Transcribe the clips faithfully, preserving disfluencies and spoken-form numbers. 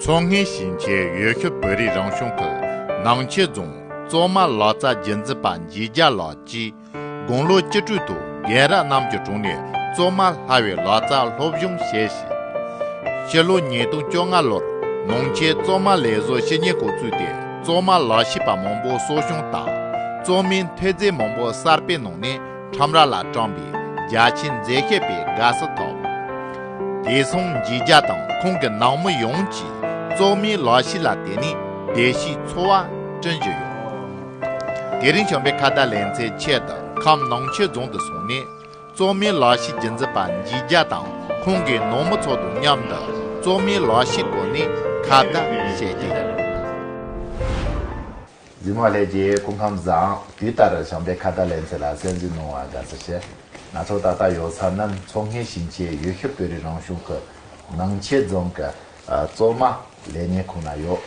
མཚོ་སྔོན་ཞིང་ཆེན་འོས་ཤོག་བོད་རིགས་རང་སྐྱོང་ཁུལ་ནང་ཆེན་རྫོང་གཙོ་མ་ལག་རྩལ་རྒྱུན་འཛིན་པ་འཇིགས་རྒྱལ་ལགས་ཀྱིས། དགུང་ལོ་བཅུ་དྲུག་ཏུ་རྒན་རབས་རྣམས་ཀྱི་དྲུང་ནས་གཙོ་མ་སླ་བའི་ལག་རྩལ་སློབ་སྦྱོང་བྱས་ཤིང་། ཕྱི་ལོ་ཉིས་སྟོང་བཅོ་ལྔ་ལོར་ནང་ཆེན་གཙོ་མ་ལས་བཟོ་བཤེས་གཉེན་སྐོར་བཙུགས་ཏེ། གཙོ་མ་ལག་ཤེས་པ་མང་པོ་གསོ་སྐྱོང་དང་། གཙོ་མའི་ཐོན་རྫས་མང་པོ་གསར་སྤེལ་གནང་ནས་ཁྲོམ་ར་ལ་བཀྲམ་པའི་རྒྱ་ཆེའི་མཛེས་ཤོས་པའི་དགའ་བསུ་ཐོབ། དེང་སང་འཇིགས་རྒྱལ་དང་ཁོང་གི་ནང་མི་ཡོངས་ཀྱིས་གཙོ་མའི་ལག་ཤེས་ལ་བརྟེན་ནས་བདེ་སྐྱིད་འཚོ་བ་བསྐྲུན་བཞིན་ཡོད། དེ་རིང་བྱམས་པའི་ཁ་བརྡ་ལེ་ཚན་ཆེད་དུ་ཁམས་ནང་ཆེན་རྫོང་དུ་སོང་ནས། གཙོ་མའི་ལག་ཤེས་རྒྱུན་འཛིན་པ་འཇིགས་རྒྱལ་དང་ཁོང་གི་ནང་མི་ཚོ་དང་མཉམ་དུ་གཙོ་མའི་ལག་ཤེས་སྐོར་ནས་ཁ་བརྡ་བྱས་ཏེ། གཟིགས་མོ་ལྷན་རྒྱས་སྐུ་ཁམས་བཟང་། དུས་ལྟར་བྱམས་པའི་ཁ་བརྡ་ལེ་ཚན་ལ་གསན་གཟིགས་གནང་བར་དགའ་བསུ་ཞུ། ང་ཚོ་ད་ལྟ་ཡོད་ས་ནི་མཚོ་སྔོན་ཞིང་ཆེན་འོས་ཤོག་བོད་རིགས་རང་སྐྱོང་ཁུལ་ནང་ཆེན་རྫོང་གི་ཨ་གཙོ་མ་ལས་གནས་ཁང་ན་ཡོད།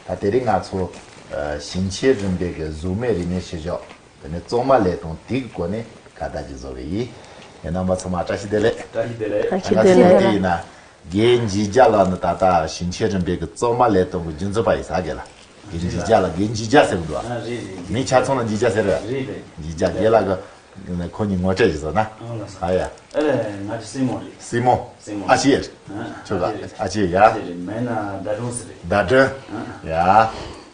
ད་དེ་རིང་ང་ཚོ་ཨ་ཞིང་ཆེན་རིམ་པའི་གི་གཟུགས་མེད་རིག་གནས་ཆེ་ཤོས། དེ་ནས་གཙོ་མ་ལས་དང་དེའི་སྐོར་ནས་ཁ་བརྡ་ཅིག་བཟོ་གི་ཡིན། ཡིན་ན་མ་ཚང་མ་བཀྲ་ཤིས་བདེ་ལེགས། བཀྲ་ཤིས་བདེ་ལེགས། བཀྲ་ཤིས་བདེ་ལེགས། ང་ཚོ་དེ་ཡིན་ན་རྒན་འཇིགས་རྒྱལ་ལགས་ནི་ད་ལྟ་ཞིང་ཆེན་རིམ་པའི་གི་གཙོ་མ་ལས་དང་གི་རྒྱུན་འཛིན་པ་ཡིན་ས་རྒན་ལགས། རྒན་འཇིགས་རྒྱལ་ལགས། རྒན་འཇིགས་རྒྱལ་ཟེར་གི་འདུག་ཨ། ཨ་རེད་རེད། མིང་ཆ་ཚང་ལ་འཇིགས་རྒྱལ་ཟེར་རེད། རེད་རེད། འཇིགས་རྒྱལ་རྒན་ལགས་གི་ཁོ་གཉིས་ངོ་སྤྲོད་ཅིག་བཟོ་ན། ཨ་ལགས་སོ། ཨ་ཡ། ཨ་རེད། ང་ཚོ་སྲིང་མོ་རེད། སྲིང་མོ། སྲིང་མོ། ཨ་ཅེ་རེད། ཨ་ཁྱོད་ཨ་ཅེ་རེད། ཨ་ཅེ་ཡ། ཨ་ཅེ་རེད། མིང་ན་ཟླ་སྒྲོན་ཟེར་རེད། ཟླ་སྒྲོན། ཨ། ཡ། ཨ་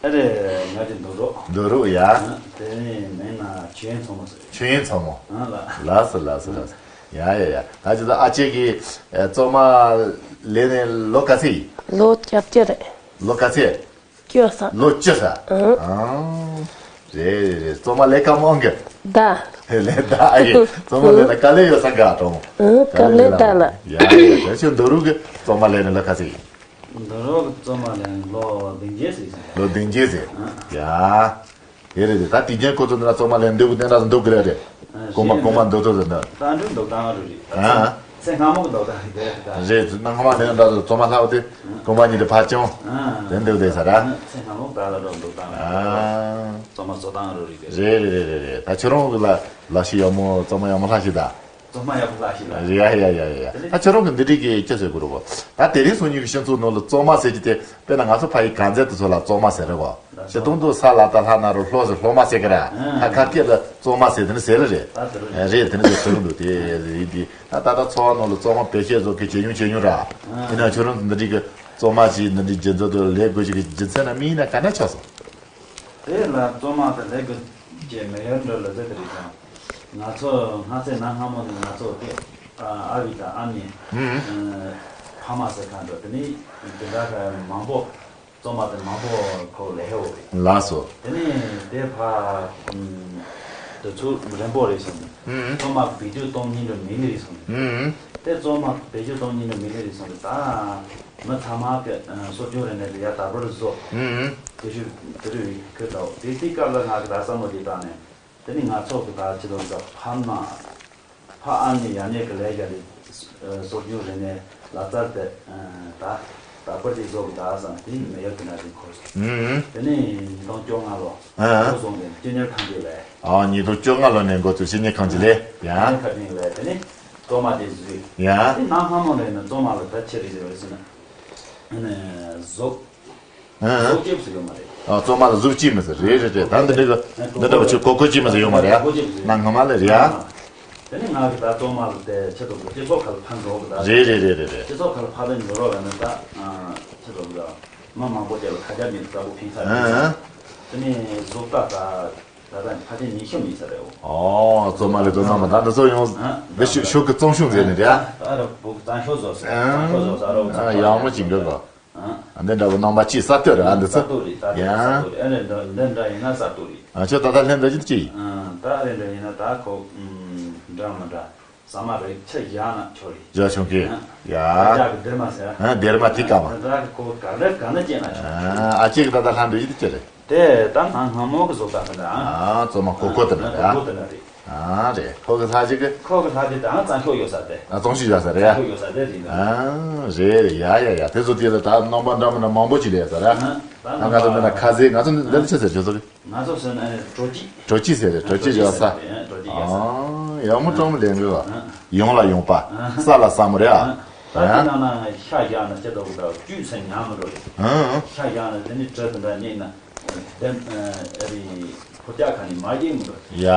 རེད། ང་ཚོ་འདུག་རོགས། འདུག་རོགས་ཡ། ཨ། དེ་ནས་མིང་ན་ཆོས་དབྱིངས་མཚོ་མོ་ཟེར་རེད། ཆོས་དབྱིངས་མཚོ་མོ། ཨ་ལགས། ལགས་སོ་ལགས་སོ་ལགས་སོ། ཡ་ཡ་ཡ། ད་ཅི་ད་ཨ་ཅེ་གི་ཨ་གཙོ་མ་ལས་ནས་ལོ་ག་ཚོད་ཡིན། ལོ་བརྒྱད་ཅུ་རེད། ལོ་ག་ཚོད། བཅུ་ས། ལོ་བཅུ་ས། ཨང་། ཨང་། རེད་རེད་རེད། གཙོ་མ་ལས་ཀ་མང་གི། ད། ལས་ད་ཨ་ཡེ། གཙོ་མ་ལས་ན་དཀའ་ལས་ཡོད་ས་ག་གྲོང་། ཨང་། དཀའ་ལས་ད་ལ། ཡ་ཡ་ཡ། ཁྱོད་འདུག་རོགས་གི་གཙོ་མ་ལས་ནས་ལོ་ག་ཚོད་ཡིན། འདུག་རོགས་གི་གཙོ་མ་ལས་ནས་ལོ་བདུན་བརྒྱད་ཟིན་སོང་། ལོ་བདུན་བརྒྱད་ཟིན། ཨང་། ཡ། དེ་རེད་དེ། ད་དེ་རྒྱན་ཁོ་ཚོ་འདི་ལ་གཙོ་མ་ལས་འདོད་གི་དེ་འདྲ་འདོད་གི་རེད་རེད། ཨ། གོང་མ་གོང་མ་འདོད་ཚོ་ཟེར་ན། ད་འདྲ་འདོད་བཏང་རོགས་རེད། ཨ། ཚེ་སྔ་མོ་གི་འདོད་བཏང་རེད་དེ་ད། རེད། ད་སྔ་མ་དེ་འདྲ་འདྲ་ཚོ་གཙོ་མ་ལྷག་དེ། ཨ། གོང་མ་གཉིས་དེ་ཕར་བྱུང་། ཨ། དེ་འདོད་དེ་ས་ར། ཨ། ཚེ་སྔ་མོ་ད་ལ་འགྲོ་འདོད་བཏང་རེད། ཨ། གཙོ་མ་གཙོ་བཏང་རོགས་རེད་དེ། རེད་རེད་རེད་རེད། ད་ཁྱོད་རང་གི་ལ་ལ་ཤི་ཡག་མོ་གཙོ་མ་ཡག་མོ་ལྷག་ཤི་ད། གཙོ་མ་ཡག་པོ་ལྷག་ཤི་ལ། ཡ་ཡ་ཡ་ཡ་ཡ། ད་ཁྱོད་རང་གི་འདི་འདྲའི་གི་ཅི་ཟེར་དགོས་རེད་བ། ད་དེ་རིང་སང་ཉིན་གི་སྤྱི་ཚོགས་ནང་ལ་གཙོ་མ་ཟེར་གྱི་དེ་དཔེར་ན་ང་ཚོ་ཕ་ཡི་གངས་འཛིན་དེ་ཚོ་ལ་གཙོ་མ་ཟེར་རེད་བ། ད་ཞེ་དུང་དུ་ས་ལ་ད་ལྷ་ན་རུ་ལྷོ་ཟེར་ལྷོ་མ་ཟེར་གི་ར། ཨ། ཁ་ཁ་སྐད་ལ་གཙོ་མ་ཟེར་དེ་ནི་ཟེར་ལ་རེད། ད་དེ་རུ་རེད། དེ་ནི་ཟེར་ཟེར་གི་འདུག་དེ་རེད་དེ། ད་ད་ད་འཚོ་བ་ནང་ལ་གཙོ་མ་བེད་སྤྱད་བཟོ་གི་ཇེ་ཉུང་ཇེ་ཉུང་ར། ཨ། ཡིན་ན་ཁྱོད་རང་འདི་འདྲའི་གི་གཙོ་མ་ཅིག་འདི་འདྲའི་རྒྱུ་མཚན་དུ་ལས་དགོས་ཅིག་གི་རྒྱུ་མཚན་ན་མིན་ན་ག་ན་ཆགས་སོང་། དེ་ལ་གཙོ་མ་དེ་ལས་དགོས་ཀྱི་མེད་ཡོད་འགྲོ་ལ་ཟེར་དེ་རེད་ཀྱང་། ང་ཚོ་སྔ་ཚེ་ན་སྔ་མོ་ནས་ང་ཚོ་དེ་ཨ་བི་དང་ཨ་མྱེས། ཨུམ། ཕ་མ་ཟེར་མཁན་འགྲོ་དེ་ནི་དེ་འདྲ་མང་པོ་གཙོ་མ་དེ་མང་པོ་ཁོ་ལས་ཧེ་བོ་རེད། ལགས་སོ། དེ་ནི་དེ་ཕ་དུས་ཚོད་རིང་པོ་རེད་སོང་ནས། ཨུམ། གཙོ་མ་བེད་སྤྱོད་གཏོང་མཁན་འགྲོ་མི་ནི་རེད་སོང་ནས། ཨུམ། དེ་གཙོ་མ་བེད་སྤྱོད་གཏོང་མཁན་འགྲོ་མི་ནི་རེད་སོང་ནས་ད། མི་ཚང་མ་གི་ཨ་སྲོལ་རྒྱུན་རིག་གནས་དེ་ཡར་དར་སྤེལ་བཟོ། ཨུམ། དེ་ཞུ་དེ་རུ་ཁུལ་དང་དེ་དེ་སྐབས་ལ་ང་གི་ད་བསམ་བློ་དེ་བཏང་ནས། དེ་ནི་ང་ཚོ་གི་ད་ཅི་ལོ་ཟ་ཕ་མ་ཕ་ཨ་ནེ་ཡ་ནེ་གི་ལས་ཀ་དེ་ཨ་སྲོལ་རྒྱུན་རིག་གནས་ལག་རྩལ་དེ་ཨ་ད་དར་སྤེལ་དེ་བཟོ་གི་ད་བསམ་དེ་མི་ཡོད་དེ་ན་དེ་འཁོར་སོང་། ཨུམ། དེ་ནི་ཉིས་སྟོང་བཅོ་ལྔ་ལོ། ཨ། འཁོར་སོང་དེ་སྤྱི་གཉེར་ཁང་གི་ལས། ཨ། ཉིས་སྟོང་བཅོ་ལྔ་ལོ་ནས་འགོ་བཙུགས་སྤྱི་གཉེར་ཁང་གི་ལས་ཡ། སྤྱི་གཉེར་ཁང་གི་ལས་དེ་ནི་གཙོ་མ་དེ་བཟོས། ཡ། དེ་ནང་སྔ་མོ་ལས་ནི་གཙོ་མ་ལ་ད་ཆེ་རེ་ཟེར་བ་ཟེར་ན། ཨ་ནི་གཟུགས། ཨ། གཟུགས་སྐྱེས་སུ་ཡོད་མ་རེད། ཨ། གཙོ་མ་ལ་གཟུགས་སྐྱེས་མི་ཟེར། རེད་རེད་རེད། ད་འདི་འདྲ་གི་འདི་འདྲ་བ་ཆུ་གོ་གོ་སྐྱེས་མི་ཟེར་ཡོད་མ་རེད། གོ་གོ་སྐྱེས་མི་ཟེར། ནང་སྔ་མ་ལ་རེད་ཡ། དེ་ནི་ང་གི་ད་གཙོ་མ་ལ་དེ་ཆེ་ཐོག་སྤྱི་ཚོགས་ཁ་ལ་ཕན་འགྲོ་གི་ད། རེད་རེད་རེད་རེད་རེད། སྤྱི་ཚོགས་ཁ་ལ་ཕན་ཐོགས་འགྲོ་རོགས་ཡ་ནི་ད། ཨ། ཆེ་ཐོག་གི་ད་མི་མང་པོ་དེ་ལ་ཁ་རྒྱ་མི་ལྟ་བུ་ཕན་ས་རེད། ཨ། དེ་ནི་བཟོ་ལྟ་ད། ད་ལྟ་ཕལ་ཆེར་ཉི་ཤུ་མིན་ས་རེད། ཨོ། གཙོ་མ་ལས་གཙོ་རྣམ་པ་ད་འདི་ཚོ་ཡོང་། ཨ། འདི་ཤུ་ཤུ་གི་གཙང་ཤུ་མཛད་ནི་རེད་ཨ། ཨ་ར་བུ་གཙང་ཤོ་བཟོ་ཟེར། ཨ། གཙང་ཤོ་བཟོ་ཟེར་རོ། ཨ། ཡག་མོ་ཅིག་འདུག་གོ། ཨ། འདི་འདྲ་བོ་རྣམ་པ་གཅིག་གསར་གཏོད་རེད་ཨ་འདི་ཚོ། གསར་གཏོད་རེད། གསར་གཏོད་རེད། ཡ། གསར་གཏོད་རེད། ཨ་ནི་འདི་འདི་འདྲ་ཡིན་ན་གསར་གཏོད་རེད། ཨ་ཁྱོད་ད་ལྟ་ལྷན་འདྲ་ཅིག་ཅི་ཡིན། ཨ། ད་ལྷན་འདྲ་ཡིན་ན་ད་ཁོ་འདྲ་མི་འདྲ། ས་མ་རེད་ཆ་བཞག་ན་ཆོག་རེད། བཞག་ཆོག་གི། ཡ། ཡ། ཁ་ཅག་གི་སྡེར་མ་ཟེར། ཨ། སྡེར་མ་དེ་ཀ་མ། ཨ། ཁོ་ག་རེ་ག་ན་སྐྱེས་ན་ཆོག་ཨ། ཨ་ཅེ་གི་ད་ལྟ་ལྷན་འདྲ་ཡིན་དུ་ཅི་རེད། དེ་ད་ནང་སྔ་མོ་གི་བཟོ་ལྟ་ཁ་འདྲ། ཨ། གཙོ་མ་གོ་གོ་དེ་འདྲ་རེད་ཨ། གོ་གོ་དེ་འདྲ་རེད། ཨ་རེད། ཁོ་གི་ལྷ་ཅིག་གི། ཁོ་གི་ལྷ་དེ་ད་གཙང་ཤོ་ཡོད་ས་དེ། ཨ། གཙང་ཤོ་ཡོད་ས་རེད་ཨ། གཙང་ཤོ་ཡོད་ས་དེ་རེད། ཨ་རེད་རེད། ཡ་ཡ་ཡ། དེ་ཚོ་དེ་ལ་ད་རྣམ་པ་འདྲ་མི་འདྲ་མང་པོ་ཅིག་ལས་ས་རེད་ཨ། ཨ་ད་ང་ཚོ་མི་ན་ཁ་ཟས་ང་ཚོ་འདི་ལ་ཆི་ཟེར་ཁྱོད་ཚོ་གི། ང་ཚོ་ཟེར་ན་ཨ་ནི་དྲོ་སྐྱིད། དྲོ་སྐྱིད་ཟེར་རེད། དྲོ་སྐྱིད་ཡོད་ས། དྲོ་སྐྱིད་ཡོད་ས། ཨ། ཡག་མོ་སྤྲང་མོ་ལས་འགུལ་བ། ཡོང་ལ་ཡོང་པ། ས་ལ་ས་མོ་རེད་ཨ། ད་ ད་དེ་ནང་ན་ཤ་བཞག་ན་ཅི་ལྟ་བུ་ལྟ་བུ་བཅུད་ཟེར་ཉམས་མི་འགྲོ་རེད། ཧང་། ཤ་བཞག་ན་དེ་ནི་དྲི་དེ་འདྲ་རྙེད་ན་དེ་ཨ་རི་ཕོ་རྒྱག་ཁ་ནས་མ་རྙེད་མི་འགྲོ་རེད། ཡ།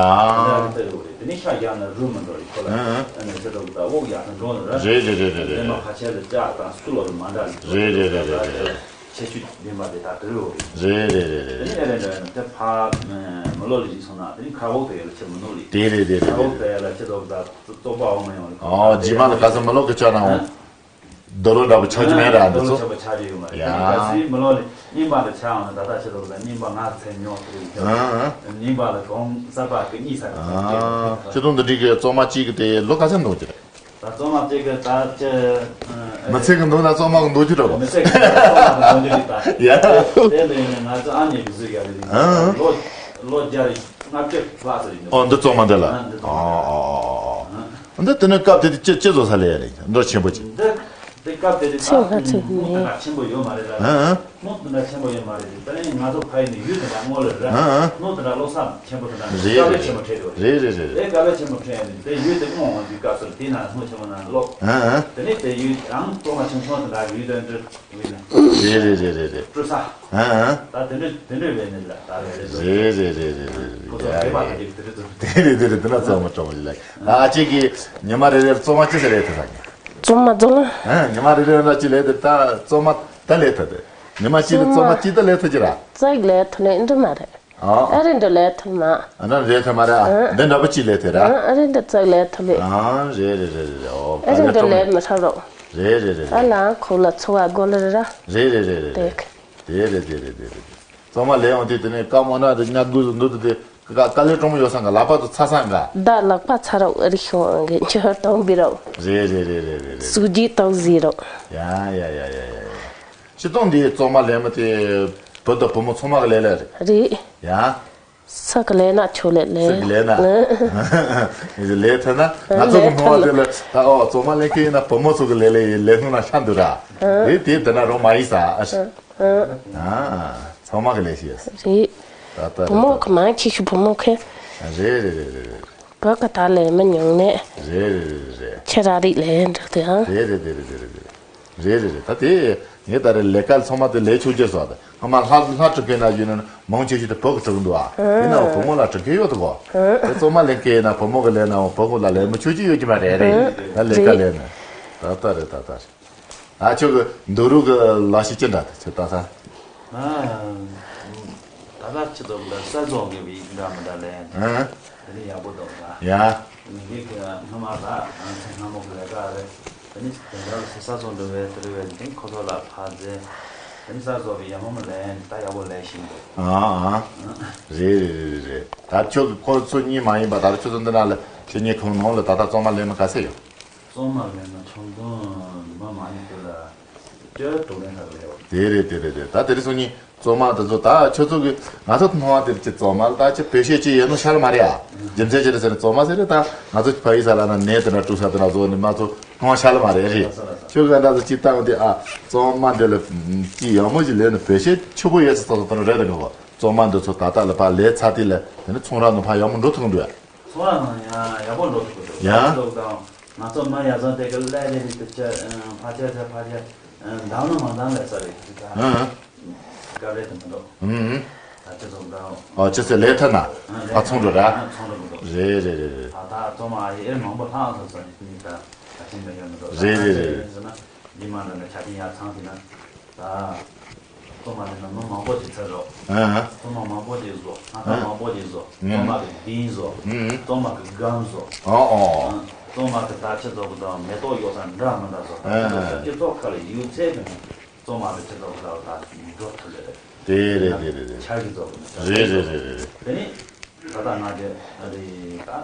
དེ་འདྲ་གི་དེ་རེད་རེད། དེ་ནི་ཤ་བཞག་ན་རུལ་མི་འགྲོ་རེད། ཁོ་ལ་ཧང་། ཨ་ནི་ཅི་ལྟ་བུ་ལྟ་དབུགས་ཡག་ཐང་འགྲོ་ནི་རེད། རེད་རེད་རེད་རེད། དེ་མ་ཁ་ཆེ་ལ་ལྕགས་དང་སུ་ལོ་ལ་མ་འདྲ་ནི་རེད་རེད་རེད་རེད་རེད། ཁྱད་ཆོས་ལྡན་པ་དེ་དག་དེ་རེད་རེད། རེད་རེད་རེད་རེད། དེ་ནི་ཨེ་རེད་འདྲ་ཡ་ན་དེ་ཕ་མི་ལོ་ལ་ཞིག་སོང་ན་དེ་ནི་ཁ་འོག་དེ་ཡ་ལ་ཆེ་མི་ནོར་ལི། དེ་རེད་དེ་རེད་ཁ་འོག་དེ་ཡ་ལ་ཆེ་དོག་ད་བཙོག་པ་འོང་མ་ཡོང་ལི། ཨོ་རྗེས་མ་ལ་ག་ཚོད་མི་ལོ་གི་ཆ་ན་འོང་། རྡོ་ལོ་འདྲ་པོ་ཆགས་ཀྱི་མེད་ར་འདི་ཚོ། ཆགས་པ་ཆགས་ཀྱི་ཡོད་མ་རེད། ཡ། ག་ཚོད་མི་ལོ་ལི་རྙིང་པ་ལ་ཆ་འོང་ན་ད་ལྟ་ཆེ་དོག་ད་རྙིང་པ་ང་ཚེ་ཉོག་དེ་རེད། ཨ། རྙིང་པ་ལ་གོང་གསར་པ་གི་གཉིས་ས་གི་ཨ། ཁྱེད་ཚོ་འདི་འགྲིག་གི་བཙོག་མ་གཅིག་གི་དེ་ལོ་ག་ཚོད་འདུག་གི་རེད། ད་བཙོག་མ་གཅིག་གི་ད་ཅི། མི་ཚེ་གི་འདུག་ན་བཙོག་མ་གི་འདུག་རྒྱུ་འདྲ་པོ། མི་ཚེ་གི་བཙོག་མ་གི་འདུག་རྒྱུ་རེད་ད། ཡ། དེ་ལས་ང་ཚོ་ཨ་མྱེས་ཀྱི་གཟུགས་ཡ་རེད། ཨ། ལོ་ལོ་བརྒྱ་རེ་ལྔ་བཅུ་ལྷག་ཙམ་རེད། ཨོ་འདི་བཙོག་མ་འདི་ལ། ཨ་འདི་བཙོག་མ། ཨོ་ཨོ་ཨོ་ཨོ། འདི་དེ་ནས་སྐབས་དེ་དུས་ཅི་ཅི་བཟོ་ས་ལས་ཡ་རེད་འདྲ་ཆེན་པོ་ཅིག་འདི་འདི་སྐབས་དེ་དུས་ད་ཚེ་ང་ཚོ་མི་ད་ཆེན་པོ་ཡོད་མ་རེད་ལ། ཨ། སྣུམ་དེ་འདྲ་ཆེན་པོ་ཡོད་མ་རེད། དེ་ནས་ང་ཚོ་ཕ་ཡུལ་ནས་ཡུལ་དེ་འདྲ་སྔོན་ལ་ར། ཨ་ཨ། སྣུམ་དེ་འདྲ་བློ་བཟང་ཆེན་པོ་དེ་འདྲ་རེད། རེད་དཀའ་ལས་ཆེན་པོ་འཕྲད་དགོས་རེད། རེད་རེད་རེད། དེ་དཀའ་ལས་ཆེན་པོ་འཕྲད་ནས་དེ་ཡུལ་དེ་སྔོན་འོང་དུས་སྐབས་སུ་དེ་ན་སྣུམ་ཆེན་པོ་ན་ལོག་ཨ་ཨ། དེ་ནས་དེ་ཡུལ་ཡང་གཙོ་མ་ཆུང་ཆུང་དེ་འདྲ་ཡུལ་དོན་འདྲི་ཡུལ་ནས། རེད་རེད་རེད་རེད་རེད། སྤྲོ་ས། ཨ་ཨ། ད་དེ་འདྲ་དེ་འདྲ་བས་ནས་ལ་ད་རེད་རེད། རེད་རེད་རེད་རེད་རེད། ཁོ་ཚོ་རེད་པ་དེ་དེ་རེད་དེ་རེད་དེ་རེད་དེ་རེད། དེ་ན་གཙོ་མ་གྲོང་ལ་ཨ་ཅེ་གི་ཉི་མ་རེ་རེར་གཙོ་མ་ཅི་ཟེར་རེད་དེ་ས་གི་གཙོ་མ་གཙོ་མ། ཨ་ཉི་མ་རེ་རེ་ལ་ཅི་ལས་དེ་ད་གཙོ་མ་ད་ལས་ཐུབ་དེ། ཉི་མ་གཅིག་ལ་གཙོ་མ་གཅིག་ད་ལས་ཐུབ་ཀྱི་ར། གཙོ་མ་གཅིག་ལས་ཐུབ་ལས་འདི་མ་རེད། ཨ། ཨ་རི་འདི་ལས་ཐུབ་མ། ཨ་ན་ལས་ཐུབ་མ་རེད་ཨ། ཨ། འདི་འདྲ་པོ་གཅིག་ལས་ཐུབ་ར། ཨ་ཨ་རི་འདི་གཙོ་མ་གཅིག་ལས་ཐུབ་ལས། ཨ་རེད་རེད་རེད་རེད། ཨོ་ཨ་རི་འདི་ལས་མི་ཐུབ་རོགས། རེད་རེད་རེད་ཨ་རེད། ལ་ཁོ་ལ་ཚོ་བ་དགོས་ལ་རེད་ར། རེད་རེད་རེད་རེད། དེ་ག་དེ་རེད་དེ་རེད་དེ་རེད་དེ། གཙོ་མ་ལས་འོང་དུས་དེ་ནས་ཀ་མོ་ན་དེ་ཉ་དགུ་འདུག་དེ་དེ་ཀ་ཀ་ལས་གྲོང་མོ་ཡོད་སང་ག་ལག་པ་དུ་ཚ་སང་ག་ད་ལག་པ་ཚ་རོགས་ཨ་རི་ཤོང་གི་འཆི་ཧར་གཏོང་བི་རོགས། རེད་རེད་རེད་རེད་རེད་རེད། སུག་ཇི་གཏོང་བཟི་རོགས། ཡ་ཡ་ཡ་ཡ་ཡ། སྤྱི་སྟོང་འདིའི་གཙོ་མ་ལས་མི་དེ་བུ་དང་བུ་མོ་ཚང་མ་གི་ལས་ལས་རེད། རེད། ཡ། ས་གི་ལས་ན་ཆོ་ལས་ལས། ས་གི་ལས་ན། ལས་ཐ་ན་ང་ཚོ་གི་ལས་ཐ་སྣང་བ་དེ་ལ་ད་ཨོ་གཙོ་མ་ལས་མཁན་ཡིན་ན་བུ་མོ་ཚོ་གི་ལས་ལས་ཡིན་ལས་སྣུན་ན་ཤ་འདུག་ར། རེད་དེ་དེ་ན་རོ་མ་ཡིན་ས་ཨ་ཧྲི། ཨ་ཚང་མ་གི་ལས་ཤེས། རེད། ད་ལྟ་བུ་མོ་གི་མང་ཆེ་ཤོས་བུ་མོ་མཁན། རེད་རེད་རེད་རེད། བོད་ག་ད་ལས་མི་ཉུང་ནས། རེད་རེད་རེད་རེད། ཁྱེད་ར་རིགས་ལས་འགྲོ་དེ་ཧང་། རེད་རེད་རེད་རེད་རེད། རེད་རེད་རེད། ད་དེ་ངས་ད་རེས་ལས་ཀ་ཚང་མ་དེ་ལས་ཆོག་རྒྱུ་བཟོ་དེ་ང་མ་ལྷ་ལྷ་སྤྲུལ་སྐུ་ན་ཡོད་ན་མང་ཆེ་ཤོས་དེ་བོད་ཀྱི་སྤྲུལ་སྐུ་འདུག་ཨ། དེ་ན་བུ་མོ་ལ་སྤྲུལ་སྐུ་ཡོད་དོ་གོ། དེ་གཙོ་མ་ལས་ཀའི་ན་བུ་མོ་གི་ལས་ན་བུ་མོ་ལ་ལས་མི་ཆོག་རྒྱུ་ཡོད་ཀྱི་མ་རེད་རེད། ད་ལས་ཀ་ལས་ན་ད་ལྟ་རེད་ད་ལྟ་རེད། ཨ་ཁྱོད་ཀྱི་འདུག་རུག་གི་ལ་ཤི་ཅི་འདྲ་དེ་ཁྱོད་ལྟ་ས། ང་ད་ལྟ་ཁྱི་ཚོ་ལ་ས་ཚོང་གི་བི་འདྲ་མི་འདྲ་ལས། ཨ། དེ་ནི་ཡག་པོ་འདུག་ད། ཡ། མི་གི་གི་སྔ་མ་ལ་ང་ཚོ་སྔ་མོ་གི་ལས་ཀ་རེད། དེ་ནི་དེ་འདྲ་ལ་ས་ས་ཚོང་འགྲོ་བའི་དེ་རེད་བས་དེ་ཁོ་ཚོ་ལ་ཕར་ཟེར། དེ་ནི་ས་ཚོང་བི་ཡག་མོ་མི་ལས་ད་ཡག་པོ་ལས་བཞིན་འདུག་ཨ་ཨ། རེད་རེད་རེད་རེད། ད་ཁྱོད་ཀྱི་ཁོ་ཚོ་གཉིས་མ་ཡིན་པ་ད་ལྟ་ཁྱོད་ཚོ་འདི་ན་ལ་ཁྱེད་གཉིས་ཁོང་ནང་ལ་ད་ལྟ་གཙང་མ་ལས་མི་ག་ཚད་ཡོད། གཙང་མ་ལས་ན་ཆུང་དུང་མ་མ་ཡིན་དེ་ལ་སྐྱོ་དུ་ལེན་ཐག་ལེའོ། དེ་རེད་དེ་རེད་དེ་ད་དེ་རིང་སང་ཉིན་གཙང་མ་དེ་ཚོ་ད་ཁྱོད་ཚོ་གི་ང་ཚོ་སྣང་བ་དེར་གྱི་གཙང་མ་ལ་ད་ཅི་བེད་སྤྱོད་ཅི་ཡོད་ནོ་ཤར་མ་རེད་ཨ། རྒྱུ་མཚན་ཅི་རེད་ཟེར་ན་གཙང་མ་ཟེར་རེད་ད་ང་ཚོ་ཕ་ཡི་ས་ལ་ན་ནས་དེ་འདྲ་དཀྲུག་ས་དེ་འདྲ་བཟོ་ནི་མ་ཚོ་སྣང་བ་ཤར་མ་རེད་རེད། ཁྱོད་གི་འདྲ་ཚོ་ཅི་ལྟ་བ་དེ་ཨ་གཙང་མ་འདི་ལ་ཅི་ཡག་མོ་ཅི་ལས་ནི་བེད་སྤྱོད་ཆེ་པོ་ཡོད་ས་ཚོ་དེ་འདྲ་རེད་དེ་འགྲོ་གོ། གཙང་མ་འདི་ཚོ་ད་ལྟ་ལ་ཕ་ལས་ཚ་དེ་ལ་དེ་ནི་ཚོང་ར་ནང་ཕ་ཡག་མོ་འགྲོ་ཐུབ་འདུག་ཨ། ཚོང་ར་ནང་ཡང་ཡག་པོ་འགྲོ་ཐུབ་ཀྱི་འདུག་ཡང་། ང་ཚོ་མི་ཡ་བཟང་དེ་གི་ཀླད་དེ་རིགས་དེ་ཆ་ཕ་ཆ་ཆ་ཕ་ཆ་འདང་ནི་མ་འདང་ལས་ས་རེད་ཅི་ད། ཨང་། དཀའ་ལས་དེ་མི་འདུག་ཨང་། ད་ཅི་ཚོང་འདང་། ཨོ་ཅི་ཚེ་ལས་ཐ་ན་ཨ་ཚོང་འགྲོ་ར། ཚོང་འགྲོ་མི་འདུག་རེད་རེད་རེད་རེད། ད་ད་ཚོང་མ་ཨ་ཡེ་ཨེ་མང་པོ་ལྷག་སོང་ས་ནི་ད་ད་ཅི་འདྲ་ཡོད་མི་འདུག་རེད་རེད་རེད། ཟེར་ན་འདི་མ་འདྲ་ན་ཆ་རྐྱེན་ཡག་ཚང་དེ་ན་ད། གཙང་མ་དེ་ན་མི་མང་པོ་ཞིག་ཚར་རོགས། ཨ། གཙང་མ་མང་པོ་ཞིག་བཟོ། ལྷ་ཁང་མང་པོ་ཞིག་བཟོ། གཙང་མ་གི་གདན་བཟོ། གཙང་མ་གི་སྒམ་བཟོ། ཨོ་ཨོ། གཙང་མ་གི་ད་ཆི་བཟོ་གི་དང་མེ་ཏོག་གཡོག་ས་འདྲ་མི་འདྲ་བཟོ། ད་ཆི་བཟོ་ས་སྤྱི་ཚོགས་ཁ་ལ་ཡོད་ཚད་གི་གཙང་མ་གི་ཆི་བཟོ་གི་ད་ད་འགྲོ་ཐུབ་ལེ་རེད། དེ་རེད་དེ་རེད་རེད། ཆར་གི་བཟོ་གི་རེད། རེད་རེད་རེད་རེད། དེ་ནི། ད་ལྟ་ང་ཚོ་ཨ་རི་ད་ཨ་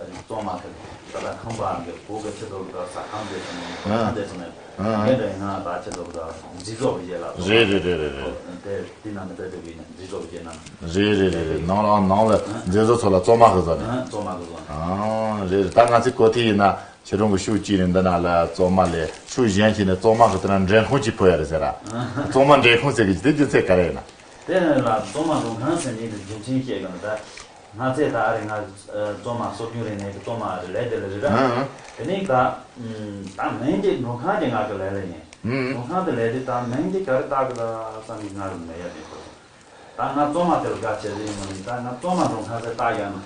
རི་གཙང་མ་དེ་ད་ལྟ་ཁང་པའང་གི་སྒོ་གི་ཕྱི་ཐོག་གི་ས་ཁང་དེ་ཚོ་ནས་ཁང་དེ་ཚོ་ནས་ངས་འདྲ་ཡིན་ན་ད་ཕྱི་ཐོག་གི་མཛེས་བཟོ་བྱས་ལ། རེད་རེད་རེད་རེད་རེད། དེ་དེ་ནང་གི་དཔེ་དེ་བས་ནས་མཛེས་བཟོ་བྱས་ན། རེད་རེད་རེད་རེད། ནང་ལ་ནང་ལ་མཛེས་བཟོ་ཚོ་ལ་གཙང་མ་གི་བཟོ་ནས། གཙང་མ་གི་བཟོ་ནས། ཨང་། རེད་རེད། ད་ང་ཚོའི་གོ་ཐོས་ཡིན་ན་ཕྱི་རོང་གི་ཤུགས་གཅིག་ནས་འདི་ན་ལ་གཙང་མ་ལས་ཤུགས་གཞན་གཅིག་ནས་གཙང་མ་གི་དེ་ན་འདྲེན་ཁང་གཅིག་ཕུལ་ཡ་རེད་ཟེར་ར། གཙང་མ་འདྲེན་ཁང་ཟེར་གི་དེ་རྒྱུ་མཚན་ག་རེ་ཡིན་ན། དེ་ནས་ལ་གཙང་མ་འདྲེན་ཁང་ཟེར་ནི་དེ་རྒྱུ་མཚན་བཤད་གི་ན་ད། ང་ཚོས་ད་ཨ་རི་ང་བཙོན་མ་སྲོལ་རྒྱུན་རིག་གནས་ཀྱི་བཙོན་མ་རེད་ལས་དེ་ལ་རེད་ར། ཨང་། དེ་ནས་ད་ད་མིང་དེ་མགྲོན་ཁང་དེ་ང་གི་ལས་ལ་ཡིན། ཨང་། མགྲོན་ཁང་དེ་ལས་དེ་ད་མིང་དེ་ག་རེ་བཏགས་གི་ད་བསམ་གི་ང་རུ་མེད་ཡ་དེ་ཁོ། ད་ང་བཙོན་མ་དེ་ལ་དགའ་བྱེད་ལེ་ཡིན་མ་ཡིན། ད་ང་བཙོན་མ་མགྲོན་ཁང་ཟེར་བཏགས་ཡ་ན།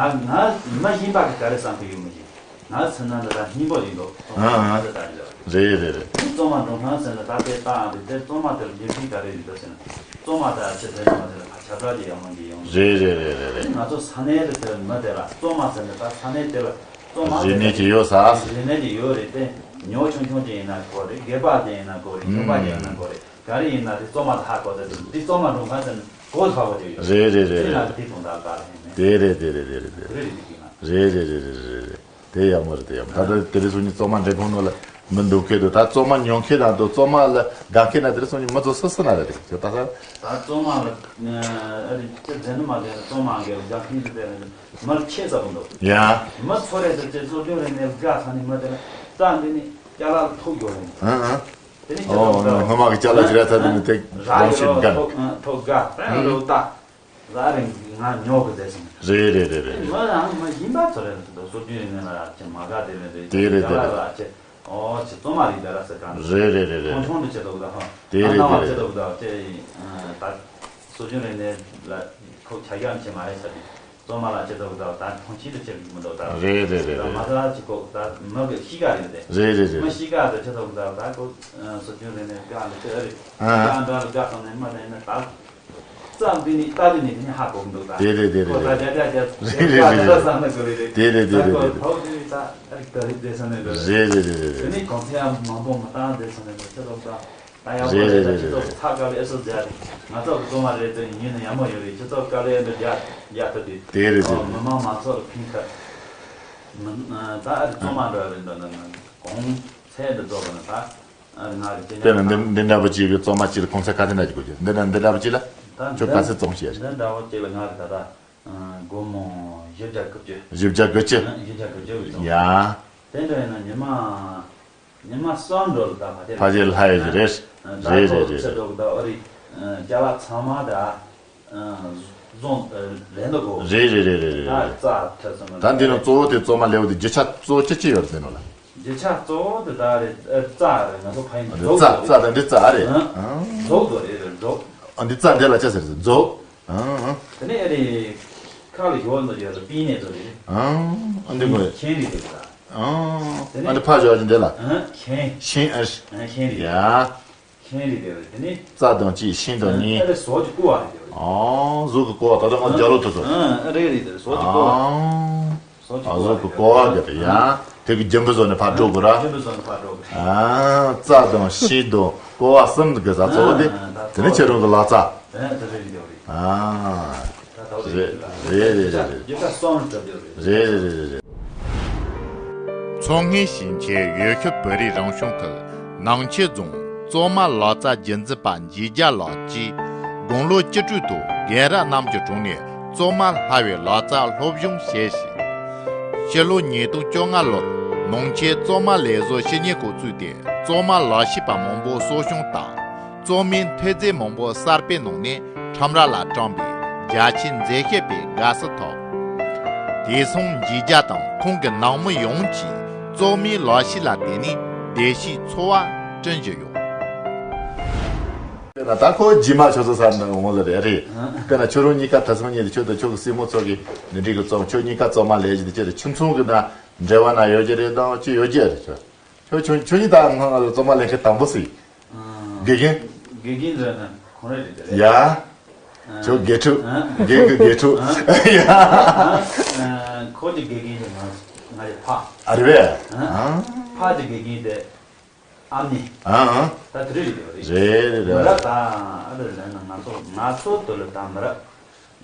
ཨང་། ད་ང་ང་མ་ཡིན་པ་གི་ག་རེ་བསམ་གི་ཡོད་མི་ཤེས། ང་ཚོ་ནང་འདི་ད་སྙིང་པོ་ཡིན་འདུག་ཨང་ཨང་། ཟེར་ད་ཡོད། རེད་རེད་རེད། བཙོན་མ་མགྲོན་ཁང་ཟེར་ན་ད་དེ་བཏགས་ཨང་དེ་དེ་བཙོན་མ་དེ་ལ་རྒྱུ་མཚན་ག་རེ་ཡོད་འདུག་ཟེར་ན། བཙོན་མ་དང་ཆེ་ཚད་ཚང་མ་དེ་ལ་ཁ་ཆ་ཚ་གི་ཡང་མང་གི་ཡོང་། རེད་རེད་རེད་རེད་རེད། ང་ཚོ་ས་གནས་རེ་དེ་མི་དེ་ལ་བཙོན་མ་ཟེར་ན་ད་ས་གནས་དེ་ལ་བཙོན་མ་རིག་གནས་ཀྱི་ཡོད་ས། རིག་གནས་ཀྱི་ཡོད་རེད་དེ། ཉོ་ཆུང་ཆུང་ཅིག་ཡིན་ན་གོ་རེད། སྒེར་པ་ཅིག་ཡིན་ན་གོ་རེད། ཁྱོ་པ་ཅིག་ཡིན་ན་གོ་རེད། ག་རེ་ཡིན་ན་དེ་བཙོན་མ་དེ་ཧ་གོ་ད་དེ་འདི་བཙོན་མ་མགྲོན་ཁང་ཟེར་ན་གོ་ཧ་གོ་དེ་ཡོད། རེད་རེད་རེད་དེ་ང་རེད། དེ་དོན་དག་ག་རེ་ཡིན་ནས། དེ་རེད་དེ་རེད་དེ་རེད་དེ། རེད་རེད་དེ་ཡིན་ན། རེད་རེད་རེད་རེད་རེད་རེད། དེ་ཡག་མོ་རེད། དེ་ཡག་མོ། ད་ལྟ་དེ་རིང་སང་ཉིན་བཙོན་མ་འདྲེན་ཁང་ནང་ལ་མི་འདུག་གི་འདུག་ད་བཙོན་མ་ཉོ་མཁན་དང་དུ་བཙོན་མ་ལ་དགའ་མཁན་ན་དེ་རིང་སང་ཉིན་མི་ཚོ་སུ་སུ་ན་རེད་དེ་ད་ད། ད་བཙོན་མ་ལ་ཨ་རི་སྤྱི་མཚན་ནི་མ་ཟེར་བཙོན་མ་གི་དགའ་མཁན་ཟེར་དེ་མར་ཆེ་ས་བུ་འདུག་ཡ། མི་ཚོ་རེ་ཟེར་ཅེ་སྲོལ་རྒྱུན་རིག་གནས་དགའ་ས་ནི་མི་དེ་ལ་རྩ་འདི་ནི་སྐྱ་ལ་ཐུག་ཡོད་རེད། ཨང་ཨང་། དེ་ནི་ཁྱེད་ཨོ་ཚོ་ནི་སྔོན་མ་གི་ཅ་ལག་ཅི་ར་ཚ་དེ་ནི་དེ་རང་བཞིན་འགན། ཐོག་འགའ་རང་རོ་ད་ཟ་རིང་ང་ཉོ་གི་ཟེར་སོང་། རེད་རེད་རེད་རེད། མ་རང་མ་ཡིན་པ་ཚོ་རེད་འདུག་སྲོལ་རྒྱུན་རིག་གནས་ལ་ཅི་མ་དགའ་དེ་ནི་རེད། དེ་རེད་དེ་ཅ་ལག་རེད། ལ་ཅི་ཨོ་ཅི་བཙོན་མ་རིག་དེ་ལ་ཟེར་གང་རེད་རེད་རེད་རེད། མཐོང་ཆུང་དུ་བྱེད་དོག་ད་ཧོ། དེ་རེད་ད་དེ་རེད། བྱེད་དོག་ད་ཅི་ད་སྲོལ་རྒྱུན་རིག་གནས་ལ་ཁོ་ཆ་རྐྱང་ཅི་མ་རེད་ས་དེ། བཙོན་མ་ལ་ཅི་ཐོག་ད་ད་མཐོང་ཆེན་དུ་ཆེ་གི་མི་འདུག་ད། རེད་རེད་རེད་ད་མ་རེད། ད་ཅི་གོ་ད་མི་གི་གཤིས་ཀ་རེད་དེ། རེད་རེད་རེད། མི་གཤིས་ཀ་དུ་ཅི་ཐོག་ད་ད་གོ་སྲོལ་རྒྱུན་རིག་གནས་ཀ་འདི་ཅི་རེད། ཨ་ཀ་འདྲ་ལ་དགའ་སོང་ནས་མ་དེ་ནི་ད་རྩ་འདི་ནི་ལྟ་དུས་ནི་དེ་ནི་ཧ་གོ་མི་འདུག་ད། རེད་རེད་རེད་ཁོ་ད་རེད། རྒྱ་རྒྱ་རྒྱ་རེད་རེད་རྒྱ་རེད་རྒྱ་རེད། བསམ་ན་གོ་རེད་རེད། རེད་རེད་རེད་ད་གོ་རེད་རེད། ཐོག་དེ་ནི་ད་ཨ་རིག་ད་རེད་དེ་བསམ་ནས་གོ་རེད། རེད་རེད་རེད་རེད་དེ་རེད། ནི་གོང་ཚད་ཡང་མང་པོ་མ་བཏང་དེ་བསམ་ནས་གོ་ཅི་ཐོག་ད། ད་ཡག་པོ་རེད་རེད་ད། རེད་སྤྱི་ཚོགས་རེད། ཚགས་དཀའ་ལས་ཨེ་སོ་རྒྱག་རེད། ང་ཚོ་གི་བཙོན་མ་རེད་དེ་ཉིན་ནས་ཡག་མོ་ཡོད་རེད། སྤྱི་ཚོགས་དཀའ་ལས་ཨེ་འདྲ་རྒྱག་རྒྱག་ཐུབ་དེ། དེ་རེད་དེ་ཨོ་རེད། མི་མང་མང་ཚོགས་ལ་ཕན་ཁ། མི་ད་ཨ་རི་བཙོན་མ་འདྲ་རེད་འདྲ་འདྲ་ན་གོང་ཚད་འདི་རྫོགས་པ་ན་ད་ཨ་རི་ང་རེད་ཅེ་དཔེར་ན་འདི་འདི་འདྲ་པོ་ཅིག་གི་བཙོན་མ་ཅིག་ལ་གོང་ཚད་ག་ཚད་འདྲ་ཅིག་དགོས་ཀྱི་འདི་འདྲ་འདི་འདྲ་པོ་ཅིག་ལ་ད་ཁྱོད་ག་ཚད་བཙོན་བྱས་རེད། འདི་འདྲ་པོ་ཅིག་ལ་ང་རེད་ད་ད་སྒོར་མོ་བཞི་བརྒྱ་དགུ་བཅུ། བཞི་བརྒྱ་དགུ་བཅུ། ཨ་བཞི་བརྒྱ་དགུ་བཅུ་ཡ། དེ་འདྲ་ཡིན་ན་ཉི་མ། ཉི་མ་གསུམ་འགྲོ་ལ་ད་ཕ་དེ་ཕ་ཡུལ་ལྷ་ཡུལ་རེད། རེད་རེད་རེད་རེད། ད་ཚོ་ཚེ་འགྲོ་གི་ད་ཨ་རི་ཅ་ལག་ཚང་མ་ད་བཟུང་ལེན་འདུག་གོ། རེད་རེད་རེད་རེད་རེད། ད་རྩ་ཐེབས་སོང་ད་འདི་ནང་གཙོ་བོ་དེ་བཙོན་མ་ལེན་པ་དེ་རྒྱུ་ཆ་གཙོ་བོ་ཅི་ཅི་ཡོད་རེད་དེ་ནང་ལ། རྒྱུ་ཆ་གཙོ་བོ་དེ་ད་རེད་རྩ་རེད། ང་ཚོ་ཕ་ཡུལ་རྩ་རྩ་དང་འདི་རྩ་རེད། རྫོགས་དོ་རེད་རེད་རྫོགས། ཨ་འདི་རྩ་འདི་ལ་ཅི་ཟེར་རེད་རྫོགས། ཨང་། དེ་ནས་ཨ་རི་ཁ་ལ་ཡོད་ནོ་ཡོད་ལ་པི་ནས་དོ་རེད། ཨང་། ཨ་འདི་ངོས། ཁྱེན་རེད་དེ་ད། ཨང་། དེ་ནས་ཨ་འདི་ཕ་བཞག་ཅིང་དེ་ལ། ཨང་། ཁྱེན། ཤིང་ཨ། ཨང་ཁྱེན་རེད། ཡ། ཁྱེན་རེད་དེ་རེད་དེ་ནས། རྩ་དང་གཅིག་ཤིང་དང་གཉིས། ཨ་རེ་ཟོག་གི་ཀོ་བ་རེད་དེ་རེད། ཨང་། ཟོག་གི་ཀོ་བ་ད་ལྟ་ང་རྒྱ་ལོ་ཐོ་ཐོ། ཨང་ཨ་རེ་རེད་དེ་རེད་ཟོག་གི་ཀོ་བ་རེད། ཨང་། ཟོག་གི་ཨ་ཀོ་བ་ཟོག་གི་ཀོ་བ་རེད་དེ་རེད། ཡ། དེ་གི་རྒྱུན་པུ་བཟོ་ནས་ཕར་འགྲོ་དགོས་ར། རྒྱུན་པུ་བཟོ་ནས་ཕར་འགྲོ་དགོས། ཨང་། རྩ་དང་ཤིང་དང་ཀོ་བ་གསུམ་གི་ཟ་ཚོ་དེ། ཨང་ད་དེ་ནས་ཁྱེད་རང་གི་ལག་རྩ། ཨང་དེ་རེད་དེ་རེད། ཨང་། རེད་རེད་རེད་རེད། རེད་རེད་རེད་རེད། རེད་རེད་རེད་རེད། མཚོ་སྔོན་ཞིང་ཆེན་འོས་ཤོག་བོད་རིགས་རང་སྐྱོང་ཁུལ་ནང་ཆེན་རྫོང་བཙོན་མ་ལག་རྩལ་རྒྱུན་འཛིན་པ་འཇིགས་རྒྱལ་ལགས་ཀྱིས་དགུང་ལོ་བཅུ་དྲུག་ཐོག་རྒན་རབས་རྣམས་ཀྱི་དྲུང་ནས་བཙོན་མ་སླ་བའི་ལག་རྩལ་སློབ་སྦྱོང་བྱས་ཤིང་། ཕྱི་ལོ་ཉིས་སྟོང་བཅོ་ལྔ་ལོར་ནང་ཆེན་བཙོན་མ་ལས་བཟོ་བཤེས་གཉེན་ཁང་བཙུགས་ཏེ་བཙོན་མ་ལག་ཤེས་པ་མང་པོ་གསོ་སྐྱོང་དང་། བཙོན་མའི་ཐོན་རྫས་མང་པོ་གསར་སྤེལ་གནང་ནས་ཁྲོམ་ར་ལ་བཀྲམ་པས་རྒྱ་ཆེའི་མཛེས་ཤོས་པའི་དགའ་བསུ་ཐོབ། དེང་སང་འཇིགས་རྒྱལ་དང་ཁོང་གི་ནང་མི་ཡོངས་ཀྱིས་བཙོན་མའི་ལག་ཤེས་ལ་བརྟེན་ནས་བདེ་སྐྱིད་འཚོ་བ་བསྐྲུན་བཞིན་ཡོད། དཔེར་ན་ད་ཁོ་རྗེས་མ་ཁྱོད་ཚོ་ས་འོང་ལ་རེད་རེད། དཔེར་ན་ཁྱོད་རང་གཉིས་ཀ་ད་སང་ཉིན་ཁྱོད་དང་ཁྱོད་ཀྱི་སྲིང་མོ་ཚོ་གི་འདི་འདྲའི་གི་བཙོན་ཁྱོད་གཉིས་ཀ་བཙོན་མ་ལས་ཀྱི་འདི་ཅི་རེད་ཁྱིམ་ཚང་གི་ན་འབྲེལ་བ་ན་ཡོད་ཀྱི་རེད་དང་ཅི་ཡོད་ཀྱི་རེད་ཁྱོད། ཁྱོད་ཁྱོད་ཁྱོད་གཉིས་ད་ང་ང་ཚོ་བཙོན་མ་ལེན་མཁན་དང་པོ་ཟིག་དགེ་རྒན། དགེ་རྒན་ཟེར་ན་ཁོང་རེ་རེད་དེ་རེད། ཡ། ཁྱོད་དགེ་ཕྲུག་ཨ། རྒན་གྱི་དགེ་ཕྲུག་ཨ། ཡ། ཨ། ཁོ་གི་དགེ་རྒན་དེ་ང་ང་ཡི་ཕ། ཨ་རེད་པས། ཨ། ཕ་གི་དགེ་རྒན་དེ་ཨ་ནི། ཨ་ཨ། ད་དེ་རེད་རེད་རེད། རེད་རེད་མི་རབས་རེད། དང་ཨ་རེ་ལེན་ན་ང་ཚོ་ང་ཚོ་དུ་ལ་དང་མི་རབས།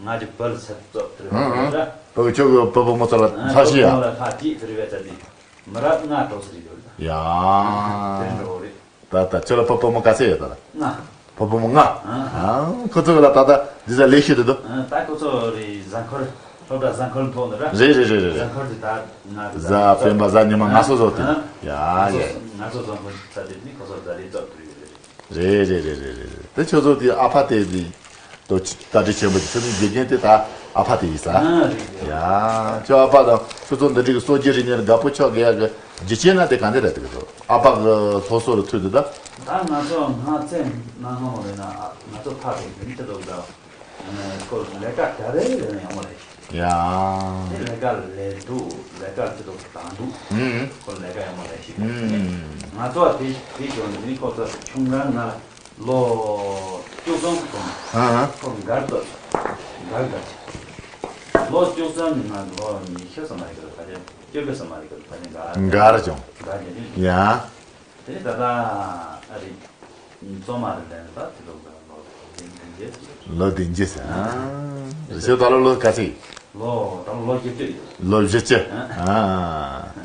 ང་གི་བུ་ལ་ཚད་ཙོག་དེ་རེད་ཨ་ཨ། རེད། བུ་ཁྱོད་ཀྱི་བུ་བུ་མོ་ཚོ་ལ་ཨ་ཐ་ཤི་ཡ། བུ་མོ་ལ་ཐ་ཅི་དེ་རེད་བས་ད་དེ། མི་རབས་ལྔ་འགྲོ་ས་རེད་འདུག་ཡ། དེ་འགྲོ་རེད། ད་ད་ཁྱོད་ལ་བུ་བུ་མོ་ག་ཚད་ཡོད་ད། ལྔ། བུ་བུ་མོ་ལྔ། ཨ། ཨ། ཁོ་ཚོ་ལ་ད་ད་འདི་ཟ་ལས་ཤི་དུ་དུ། ཨ། ད་ཁོ་ཚོ་རེ་གཟའ་འཁོར་སློབ་གྲྭ་གཟའ་འཁོར་ཐོག་ནས་ར། རེད་རེད་རེད་རེད། གཟའ་འཁོར་དེ་ད་ང་གཟའ་སྤེན་པ་གཟའ་ཉི་མ་ང་སོ་སོ་དེ། ཨ། ཡ་ཡ། ང་ཚོ་གཟའ་འཁོར་ཚ་དེ་ནི་ཁོ་ཚོ་གཟའ་ལས་ཚོགས་དུ་ཡོད་རེད། རེད་རེད་རེད་རེད་རེད། དེ་ཁྱོད་ཚོ་དེ་ཨ་ཕ་དེ་དེ། ཏོ་བཀའ་དྲིན་ཆེན་པོ་ཆུ་མིག་དགེ་རྒན་དེ་ད་ཨ་ཕ་དེ་ཡིན་ས། ཨ་རེད་རེད། ཡ་ཁྱོད་ཨ་ཕ་དང་ཁྱོད་ཚོ་འདི་འདྲའི་གི་སྲོལ་རྒྱུན་རིག་གནས་ལ་དགའ་པོ་ཆགས་དགོས་ཡ་གི་རྒྱུ་རྐྱེན་ན་དེ་ག་འདྲ་རེད་འདུག་གི། ཨ་ཕ་གི་སློབ་གསོ་ལ་ཐུག་དུས་ད། ད་ང་ཚོ་སྔ་ཚེ་གནའ་སྔ་མོ་རེད་ན་ང་ཚོ་ཕ་གི་དེ་ནི་ཆེ་དོག་ད་ཁོ་ལས་ཀ་ག་རེ་ལས་ན་ཡོང་བ་རེད། ཡ། དེ་ལས་ཀ་ལས་འདུག་ལས་ཀ་ཆེ་དོག་དང་འདུག་ཨུམ། ཁོ་ལས་ཀ་ཡོང་བ་རེད་ཞིག་ཨུམ། ང་ཚོ་དེ་དེ་ཞོར་ནི་ཁོ་ཚོ་ཆུང་རང་ང་ལོ་བཅུ་གསུམ་སོང་། ཨ་ཧ། ཁོ་མགར་ཏོ། མགར་མགར་ཆེ། ལོ་བཅུ་གསུམ་ནི་ང་ལོ་ཉི་ཤུ་ཙམ་མ་རེད་གི་ཕ་ཆེ། བཅུ་དགུ་ཙམ་མ་རེད་གི་ཕ་ཆེ་མགར། མགར་བྱུང་། མགར་ཆེ་དེ། ཡ། དེ་ནི་ད་ལྟ་ཨ་རི་གཙོ་མ་རེད་ལན་ད་དེ་ལོ་ལོ་བདུན་བདུན་བརྒྱད་ཟེར། ལོ་བདུན་བརྒྱད་ཟེར། ཨ། རི་ཤོ་ད་ལོ་ལོ་ག་ཚོད་ཡིན། ལོ་ད་ལོ་ལོ་བཞི་བཅུ་ཡིན། ལོ་བཞི་བཅུ། ཨ། ཨ།